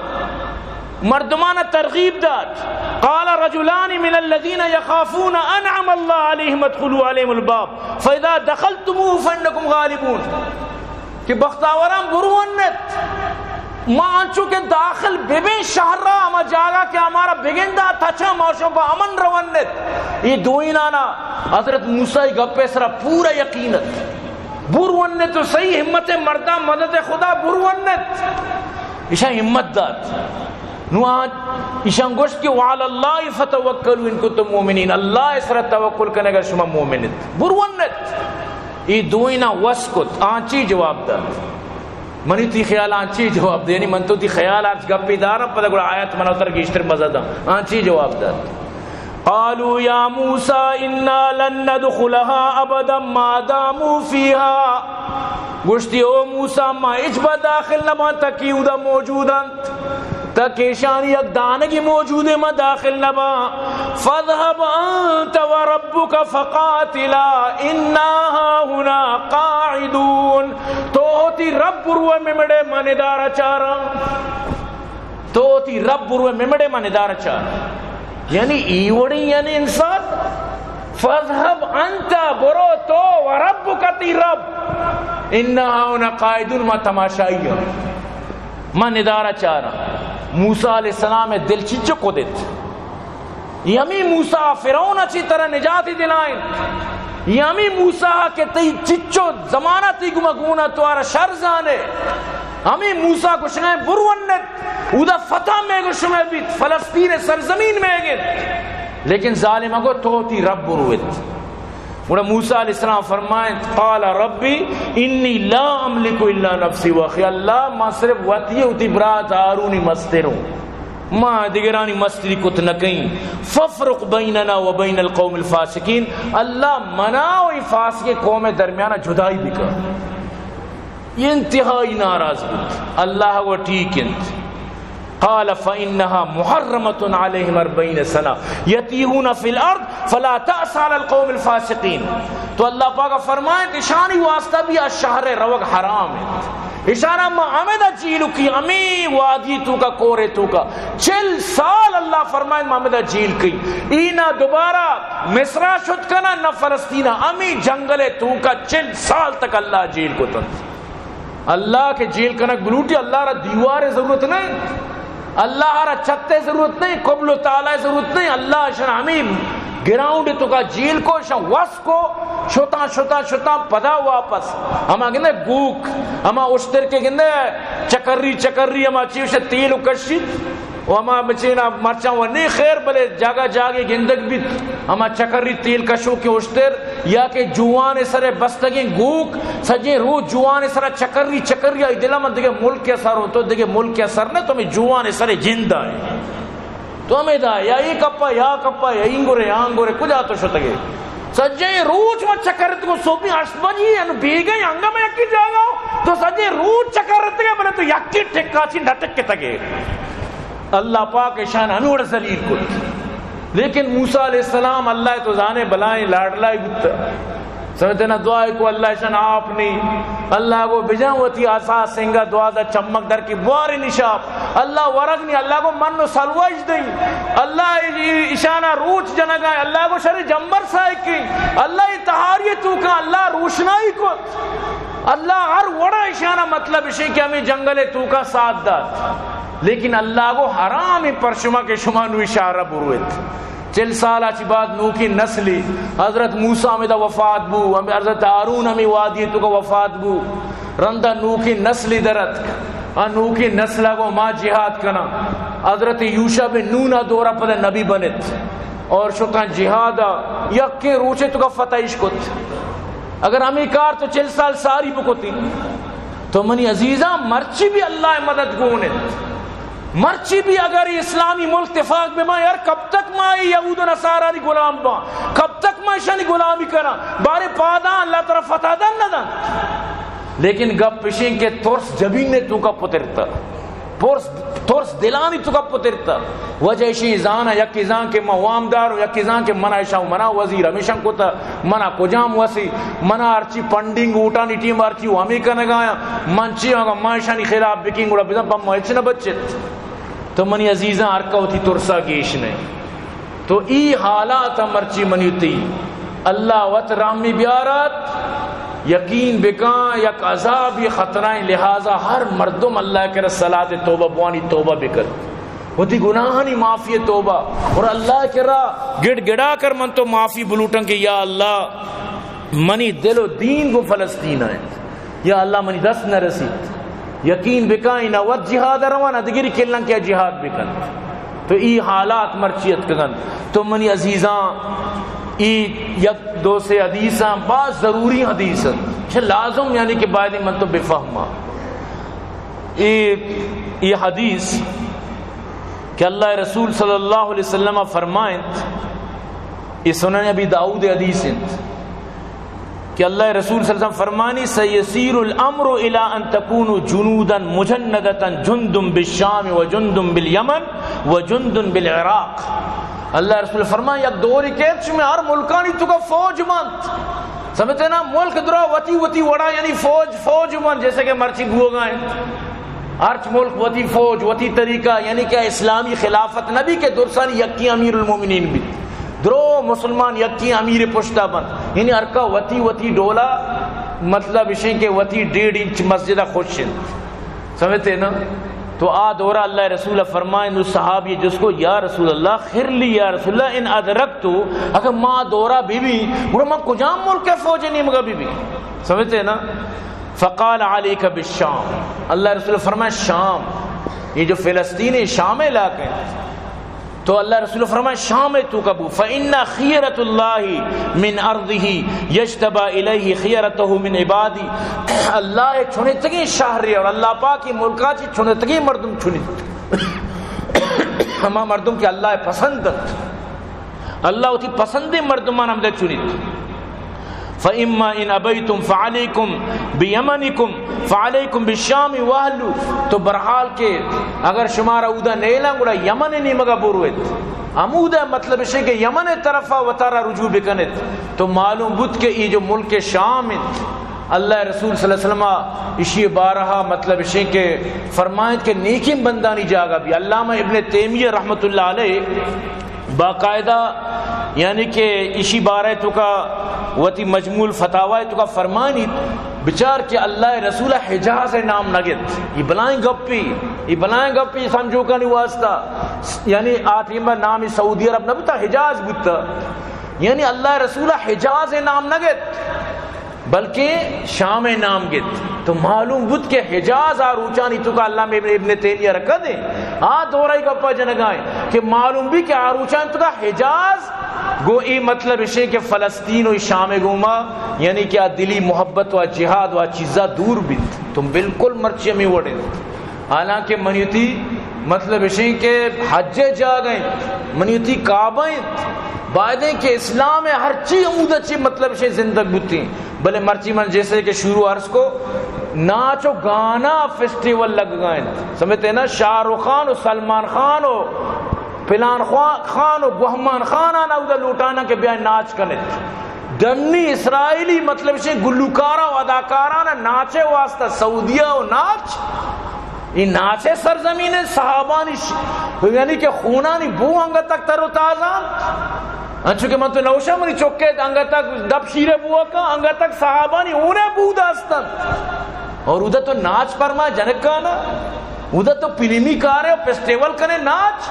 مردماں ترغیب دات۔ قال رجلان من الذين يخافون أنعم الله عليهم ادخلوا عليهم الباب فإذا دخلتموه فإنكم غالبون۔ کہ بختاوراں برونت، ما انچو کہ داخل ببیں شہرا، ہما جاگہ کہ ہمارا بگندا تچا، ما شما با امن رونت۔ یہ دوئینانا حضرت موسیٰ گپے سرا پورا یقین ات۔ برونت و صحیح ہمت مرداں مدد خدا برونت۔ ایشاں ہمت دات۔ نو آ ایشاں گوشت کہ وعلی اللہ فتوکلوا ان کنتم مؤمنین، اللہ سرا توکل کنے اگر شما مومن ات۔ برونت۔ ای دوئیناں وس کت، آنچی جواب دات۔ منی تی خیال آنچی جواب دے، یعنی من تو تی خیال آنچ گپی دارم، پدا گڑا آیت منا تر گیشتر مزہ دا۔ آنچی جواب دات۔ قالوا يا موسى إنا لن ندخلها أبدا ما داموا فيها۔ گوشتی، او موسیٰ، ما ہچبر داخل نباں تکی اودا موجود انت، تک ایشانی یک دانگی موجود، ما داخل نباں۔ فاذهب أنت وربك فقاتلا إنا هاهنا قاعدون۔ تو وتی رب بروئے ممڑے، ما ندارہ چاراں۔ تو وتی رب بروئے ممڑے، ما ندارہ چاراں۔ یعنی ای وڑیں یعنی انسان، فاذهب أنت، برو تو، وربك، تی رب، إنا هاهنا قاعدون، ما تماشائی ہاں، ما ندارہ چاراں۔ موسیٰ علیہ السلام دل چچو کدت۔ یہ ہمیں موسیٰ فرعون چی ترا نجاتی دلائیں۔ یہ ہمیں موسیٰ کہ تئی چچو زمانہ تی گما گونا تو آرا شر زانے۔ ہمیں موسیٰ گوشگائیں برونت، اودا فتح میں گو شمے بیت، فلسطین سرزمین میں گن۔ لیکن ظالم گو تو تی رب بروت۔ گڑا موسیٰ علیہ السلام فرمائیں، قال ربی انی لا املک الا نفسی و اخی، اللہ، ما صرف وتی وتی برات ہارونی مستر ہوں، ما دگرانی مستری کت نہ کئیں۔ فافرق بیننا و بین القوم الفاسقین، اللہ، منا و ای فاسق قوم درمیان جدائی بکن۔ یہ انتہائی ناراض بوت۔ اللہ و ٹھیک انت۔ قال فإنها محرمة عليهم أربعين سنة يتيهون في الأرض فلا تأس على القوم الفاسقين۔ تو اللہ پاک فرمائے کہ اشانی واسطہ بھی آ شہر روگ حرام ہے۔ اشانا ما ہمیدا جیل کی، ہمیں وادی توکا، کورے توکا، چل سال اللہ فرمائے ما ہمیدا جیل کی۔ اینا دوبارہ مصرا شت کنا نہ فلسطینہ، ہمیں جنگل توکا چل سال تک اللہ جیل کو تن۔ اللہ کہ جیل کنگ بلوٹی، اللہ را دیوار ضرورت نہیں، اللہ را چھت ضرورت نہیں، قبل و تالہ ضرورت نہیں، اللہ اشان ہمیں گراؤنڈ توکا جیل کو، اشان وس کو، شتاں، شتاں، شتاں، پدا واپس۔ ہما گندے گوک، ہما اشتر کہ گندے چکری، چکری، ہما چیز تیل و کشیت۔ و ہما مچینا مرچاں و نی خیر، بلے جاگہ جاگہ گندگ بیت، ہما چکری تیل کشوکیں اشتر یا کہ جوان سر بستگیں گوک، سجیں روچ جوان سر چکری چکری، آئی دلا من دگہ ملک سر ہوں، تو دگہ ملک سر نہ، تو ہمیں جوان سر جند آئے۔ تو ہمیں دا یا ای کپا یا کپا یا اینگرے آنگرے، کجا تو شتگے؟ سجیں روچ من چکر اتگوں، صبح ہشت بجی انو بیگہ انگا من یکی جاگہ، تو سجیں روچ چکر اتگے، بلے تو یکی ٹکا چی نہ ٹکتگے۔ اللہ پاک اشان ہمیں وڑ ذلیل کت۔ لیکن موسیٰ علیہ السلام، اللہ تو زانے، بلائیں لاڈلائی بوتا۔ سمجھتے نا، دعا کو اللہ اشان آپ نی۔ اللہ کو بجان وتی آسا سنگا دوازدہ چمک در کی بوار نشاپ۔ اللہ ورگ نی، اللہ کو من و سلوش دئی۔ اللہ اشانا روچ جنگا، اللہ کو شر جمبر سائے کی۔ اللہ ای تہاری توکا اللہ روشنائی کو۔ اللہ ہر وڑا اشانا مطلب اشی کہ ہمیں جنگل توکا ساتھ دات۔ لیکن اللہ گو حرام پر شما کہ شما نو اشارہ برویت۔ چل سال چی بعد نوکی نسلی حضرت موسیٰ ہمیں دا وفات بو، ہمیں حضرت ہارون ہمیں وادی توکا وفات بو۔ رندا نوکیں نسلے در اتک، آ نوکیں نسل ءَ گوں ما جہاد کناں۔ حضرت یوشع بن نون ءِ دور ءَ پدا نبی بنت اور شتاں جہاد ءَ، یکیں روچے توکا فتح اش کت۔ اگر ہمیں کار تو چل سال ساری بکتی تو منی عزیزاں، مرچی بھی اللہ ءِ مدد گون انت۔ مرچی بھی اگر یہ اسلامی ملک تفاق بباں، یار، کب تک ما یہ یہود و نصارانی غلام باں؟ کب تک ما اشانی غلامی کناں؟ بارے پاداں اللہ طرف فتح دن نہ دن۔ لیکن گپ اشیں کہ ترس جبین نے توکا پترتا، ترس، ترس دلانی توکا پترتا۔ وجہ اشیں زانا، یکی زان کہ ما وامدار و یکی زان کہ منا اشاں منا وزیر ہمیشاں کتا، منا کجام وسی، منا ہرچی فنڈنگ ووٹانی ٹیم ہرچی و ہمیں کنگایاں، من چی آگا ما اشانی خلاف بکیں گڑا بزن پہ ما ہچ نہ بچت۔ تو منی عزیزاں، ہر کا وتی ترسا گیش نہ۔ تو ای حالات مرچی منی تی اللہ وت رحمی بیارات، یقین بکاں یک عذابی خطرائیں، لہذا ہر مردم اللہ کرا صلاۃ توبہ بوانی، توبہ بکت، وتی گناہانی معافی توبہ، اور اللہ کرا گڑ گڑا کر من تو معافی بلوٹاں کہ یا اللہ، منی دل و دین گوں فلسطین ءَ انت۔ یا اللہ، منی دست نہ رسیت۔ یقین بکن، اینا وت جہاد ءَ روان، دگری کلن کہ جہاد بکن۔ تو ای حالات مرچی اتکگن۔ تو منی عزیزاں، ای یک دو سے حدیثاں، باز ضروری حدیث انت۔ چہ لازم یعنی کہ باید من تو بفہماں۔ ای، ای حدیث کہ اللہ رسول صلی اللہ علیہ وسلم فرمائنت، ای سنن ابی داؤد حدیث انت۔ کہ اللہ رسول صلی اللہ علیہ وسلم فرمانی، سیسیر الامر الی ان تکون جنودا مجندۃ، جند بالشام و جند بالیمن و جند بالعراق۔ اللہ رسول فرمانی، یک دوری کہ شمے ہر ملکانی توکا فوج بنت۔ سمجھتے نا؟ ملک درا وتی وتی وڑا، یعنی فوج، فوج بنت، جیسے کہ مرچی بوگا انت۔ ہرچ ملک وتی فوج، وتی طریقہ، یعنی کہ اسلامی خلافت نہ بی کہ درسانی یکی امیر المومنین بیت، درو مسلمان یکی امیر پشتا بنت، یعنی ہر کا وتی وتی ڈولا، مطلب اشیں کہ وتی ڈیڑھ انچ مسجد خوش انت۔ سمجھتے نا؟ تو آ دورہ اللہ رسول فرمائیں، نو صحابی جس کو، یا رسول اللہ، خر لی یا رسول اللہ، ان ادرکت، اگر ما دورہ بی بی، گڑا ما کجام ملک فوج نیمگا بی بی؟ سمجھتے نا؟ فقال علیک بالشام، اللہ رسول فرمائے شام، یہ جو فلسطین ہے، شام علاقہ ہے۔ تو اللہ رسول فرمائے شام توکا بو، فإن خیرۃ اللہ من ارضہ یجتبی الیہ خیرتہ من عبادہ، اللہ چنتگیں شہر اور اللہ پاک ملکا چی چنتگیں مردم چنت، ہما مردم کہ اللہ پسند انت۔ اللہ وتی پسندیں مردمان ہمدا چنیت۔ فاما ان ابیتم فعلیکم بیمنکم فعلیکم بالشام واہلہ۔ تو بہرحال کہ اگر شمارا اودا نیلاں گڑا یمن نیمگا برویت۔ ہمودا مطلب اشیں کہ یمن طرفا وتارا رجوع بکنت۔ تو معلوم بوت کہ ای جو ملک شام انت، اللہ رسول صلی اللہ علیہ وسلم اشی بارہا مطلب اشیں کہ فرمائیت کہ نیکیں بندانی جاگہ بی۔ علامہ ابن تیمیہ رحمت اللہ علیہ باقاعدہ یعنی کہ اشی بارہ توکا وتی مجموع الفتاوی توکا فرمانیت، بچار کہ اللہ رسول حجاز نام نگت۔ یہ بلائیں گپی، یہ بلائیں گپی سمجھوکانی واسطہ۔ یعنی آ ٹیمہ نام سعودی عرب نہ بوتا، حجاز بوتا۔ یعنی اللہ رسول حجاز نام نگت، بلکہ شام نام گت۔ تو معلوم بوت کہ حجاز آ روچانی توکا، علامہ ابن، ابن تیمیہ رکھا دے، آ دورہ گپا جنگائیں کہ معلوم بی کہ آ روچانی توکا حجاز گو ای مطلب اشیں کہ فلسطین و شام گوما، یعنی کہ آ دلی محبت و جہاد و چیزا دور بیت۔ تو بالکل مرچی ہمیں وڑیں۔ حالانکہ منی وتی مطلب اشیں کہ حج جاگہ انت، منی وتی کعبہ انت، بایدیں کہ اسلام ہرچی ہمودا چی مطلب اشیں زندگ بوتیں، بلے مرچی من جیسے کہ شروع عرض کو، ناچ و گانا فیسٹیول لگگا انت، سمجھتے نا؟ شاہ رخ خان و سلمان خان و پلان خوا-، خان و گوہمان خان آنا اودا لوٹانا کہ بیا ناچ کنت۔ ڈنی اسرائیلی مطلب اشیں گلوکاراں و اداکاراں ناچے واسطہ سعودیہ و ناچ، ای ناچے سرزمین صحابانی ش-، یعنی کہ خونانی بو انگت تک تر و تازہ انت۔ انچو کہ من تو نوشا منی چکے انگت تک دپ شیرے بو کا، انگت تک صحابانی اونے بو داستن۔ اور ادھر تو ناچ پرما جنکانا۔ اودا تو فلمی کارے و فیسٹیول کنے ناچ،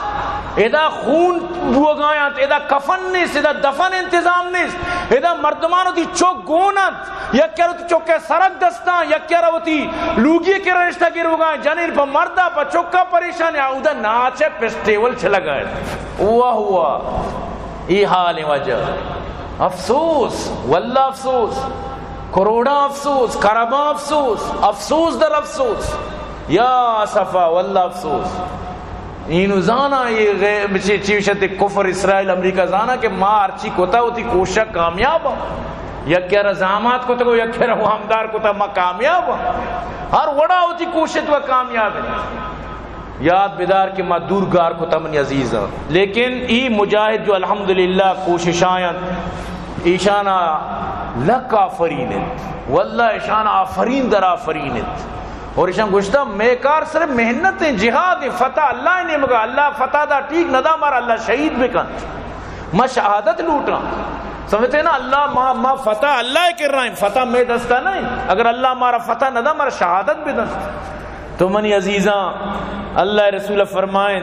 ادا خون بوگایانت، ادا کفن نیست، ادا دفن انتظام نیست، ادا مردمان وتی چک گون انت، یکے را وتی چکے سرک دستاں، یکے را وتی لوگی کرا رشتہ گروگاں، جنین پہ مردا پہ چکا پریشان، اودا ناچ فیسٹیول چلگا انت۔ واہ واہ، ای حال وجہ۔ افسوس، واللہ افسوس، کروڑاں افسوس، کرباں افسوس، افسوس در افسوس۔ یا صفا، واللہ افسوس۔ اینو زانا یہ غیر، چی، چی وشتے کفر اسرائیل امریکہ زانا کہ ما ہرچی کتا وتی کوشش کامیاب ہاں۔ یکے را زامات کتگو، یکے را وامدار کتا، ما کامیاب ہاں۔ ہر وڑا وتی کوشش و کامیاب ہیں۔ یاد بدار کہ ما دور گار کتا منی عزیزاں۔ لیکن ای مجاہد جو الحمدللہ کوشش آیاں، ایشانا لک آفرین انت۔ واللہ ایشانا آفرین در آفرین انت۔ اور ایشان گوشتا، مے کار صرف محنت ہیں، جہاد ہیں، فتح اللہ نیمگا، اللہ فتح دا ٹھیک ندا، مارا اللہ شہید بکن۔ ما شہادت لوٹاں۔ سمجھتے نا، اللہ ما، ما فتح اللہ کے رائیں، فتح میں دستا نہیں۔ اگر اللہ مارا فتح ندا، مارا شہادت بدن۔ تو منی عزیزاں، اللہ رسول فرمائیں،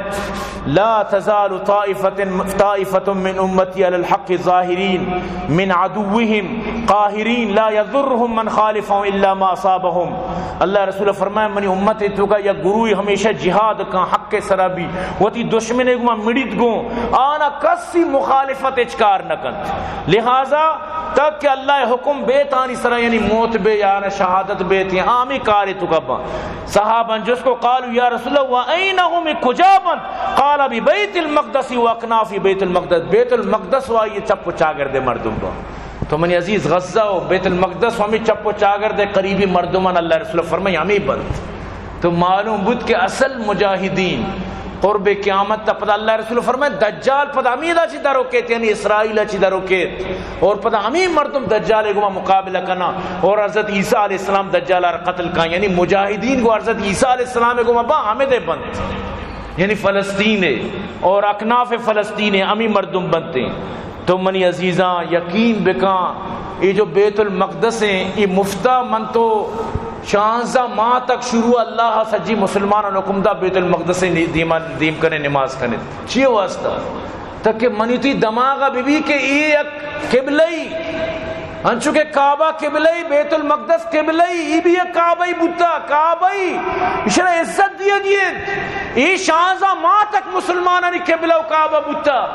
لا تزال طائفة، طائفة من امتی علی الحق ظاہرین من عدوهم قاہرین لا یضرهم من خالفهم الا ما اصابهم۔ اللہ رسول فرمائیں، منی امت توکا یک گروہی ہمیشہ جہاد کن، حق سرا بی، وتی دشمن گما مڑیت گوں، آنا کسی مخالفت اچ کار نہ کنت۔ لہذا تک کہ اللہ حکم بیت آنی سرا، یعنی موت بے یا آنا شہادت بیت، یا آمی کارے توکا بن۔ صحابہ جس کو قالوا یا رسول اللہ، و اینہم، کجا بنت؟ قال ببیت المقدس و اکناف بیت المقدس، بیت المقدس و آئی چپ و چاگردے مردم بنت۔ تو منی عزیز، غزہ و بیت المقدس و ہمیں چپ و چاگردے قریبی مردمان اللہ رسول فرمائی ہمیں بنت۔ تو معلوم بود کہ اصل مجاہدین قرب قیامت تا پدا اللہ رسول فرمائے، دجال پدا ہمیں دا چی درو کیت، یعنی اسرائیل چی درو کیت، اور پدا ہمیں مردم دجال گما مقابلہ کنا، اور حضرت عیسیٰ علیہ السلام دجال ار قتل کن، یعنی مجاہدین گو حضرت عیسیٰ علیہ السلام گما با ہمیں دے بنت، یعنی فلسطین ہے اور اکناف فلسطین ہے، ہمیں مردم بنتے ہیں۔ تو منی عزیزاں، یقین بکاں، یہ جو بیت المقدس ہیں، یہ مفتا من تو شانزدہ ماہ تک شروع اللہ سجی مسلمان حکم دا بیت المقدس ہیں دیما دیم کنے نماز کنے۔ چیئے واسطہ؟ تاکہ منی تی دماغ بی بی کہ یہ یک قبلہ ہی، انچو کہ کعبہ قبلہ ہی، بیت المقدس قبلہ ہی، یہ بھی یک کعبہ ہی بوتا، کعبہ ہی، اشرا عزت دیا گیے۔ یہ شانزدہ ماہ تک مسلمانانی قبلہ و کعبہ بوتا۔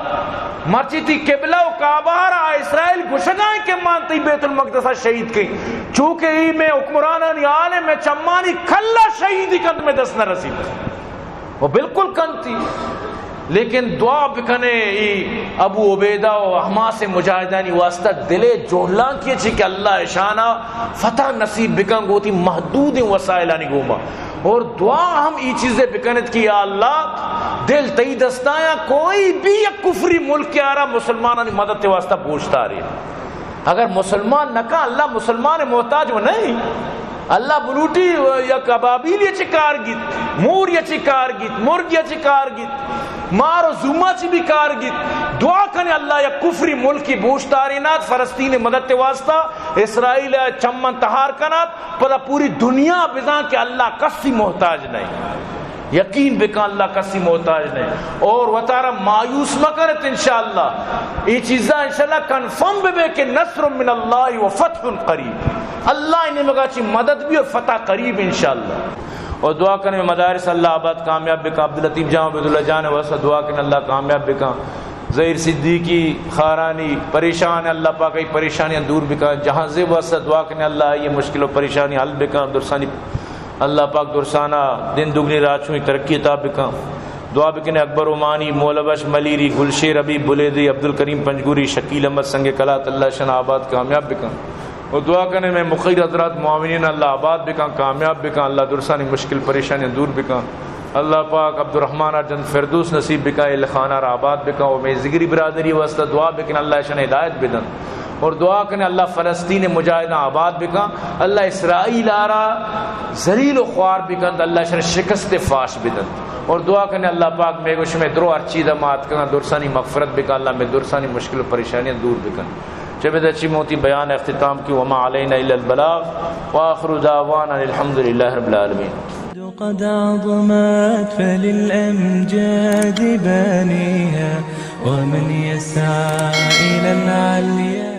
مرچی تی قبلہ و کعبہ را اسرائیل گشگائیں کہ مان تی بیت المقدس شہید کئی۔ چونکہ ای میں حکمرانانی حال ہے، میں چمانی کلا شہیدی کند میں دست نہ رسید۔ و بالکل کنتی۔ لیکن دعا بکنے ای ابو عبیدہ و حماس مجاہدانی واسطہ دلے جوہلان کیے چی کہ اللہ اشانا فتح نصیب بکن گوتی محدود وسائلانی گوما۔ اور دعا ہم ای چیزیں بکنت کہ یا اللہ، دل تئی دستایا، کوئی بھی یک کفری ملک آرا مسلمانانی مدد واسطہ بوشتاری۔ اگر مسلمان نہ کن، اللہ مسلمان محتاج و نہیں۔ اللہ بلوٹی یک ابابیل چی کار گیت، مور چی کار گیت، مرگ چی کار گیت، مار و زوما چی بھی کار گیت۔ دعا کنے اللہ یک کفری ملکی بوشتاری نات فلسطین مدد واسطہ، اسرائیل چمن تہار کنات۔ پدا پوری دنیا بزان کہ اللہ کسی محتاج نہیں۔ یقین بکن اللہ کسی محتاج نہیں۔ اور وتارا مایوس مکنت انشاءاللہ۔ یہ چیزاں انشاءاللہ کنفرم بے کہ نصر من اللہ و فتح قریب۔ اللہ نے مگا چی مدد بھی اور فتح قریب انشاءاللہ۔ اور دعا کنے مدارس اللہ آباد کامیاب بکن، عبداللطیف جان، عبیداللہ جان واسطہ دعا کنے اللہ کامیاب بکن۔ ظہیر صدیقی خارانی پریشان، اللہ پاک ای پریشانیاں دور بکن۔ جہانزیب واسطہ دعا کنے اللہ یہ مشکل و پریشانی حل بکن۔ درسانی اللہ پاک درسانا دن دگنی رات چوئی ترقی عطا بکن۔ دعا بکنے اکبر عمانی، مولا بخش ملیری، گلشیر حبیب بلیدی، عبدالکریم پنجگوری، شکیل احمد سنگ کلات، اللہ شنا آباد کامیاب بکن۔ و دعا کنے میں مخیر حضرات معاونین اللہ آباد بکن، کامیاب بکن، اللہ درسانی مشکل پریشانیاں دور بکن۔ اللہ پاک عبدالرحمن ء جنت فردوس نصیب بکن، اہل خانہ را آباد بکن، و میں ذگری برادری واسطہ دعا بکن، اللہ اشان ہدایت بدن۔ اور دعا کنے اللہ فلسطین مجاہداں آباد بکن، اللہ اسرائیل آرا ذلیل و خوار بکن، اللہ اشان شکست فاش بدن۔ اور دعا کنے اللہ پاک میں گوش میں درو ہر چیز ما اتکن درسانی مغفرت بکن، اللہ میں درسانی مشکل و پریشانیاں دور بکن۔ چہ بدا چی موتی بیان اختتام کی، وما علینا الا البلاغ، وآخر دعوانا الحمدللہ رب العالمین۔ قد عظمت فللأمجاد بانيها، ومن يسعى إلى العليا.